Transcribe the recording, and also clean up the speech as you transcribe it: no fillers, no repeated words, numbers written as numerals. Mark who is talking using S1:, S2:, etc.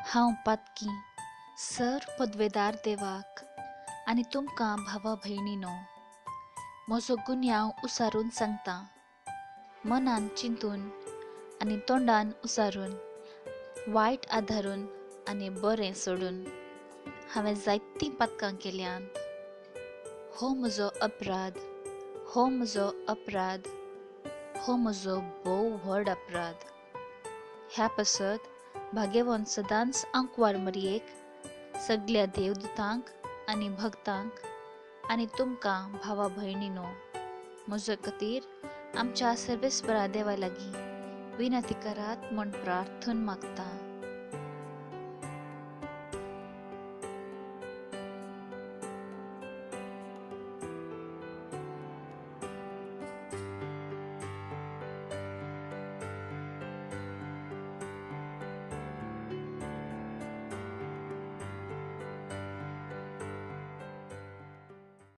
S1: हांव पातकी सर पदवेदार देवाक आनी तुमकां भावा भयणीनो म्हजो गुन्यांव उसारून सांगता. मनान चिंतून आनी तोंडान उसारून, वायट आधारून आनी बरें सोडून हांवें जायतीं पातकां केल्यांत. हो म्हजो अपराध, हो म्हजो अपराध, हो म्हजो भोव व्हड अपराध. ह्या पासत भाग्यवंत सदांच आंकवार मरयेक, सगल्या देवदूतांक आनी भक्तांक आनी तुमकां भावा भयणीनो म्हजो खातीर आमच्या सर्वेस्परा देवा लागीं विनंती करात म्हूण प्रार्थून मागता.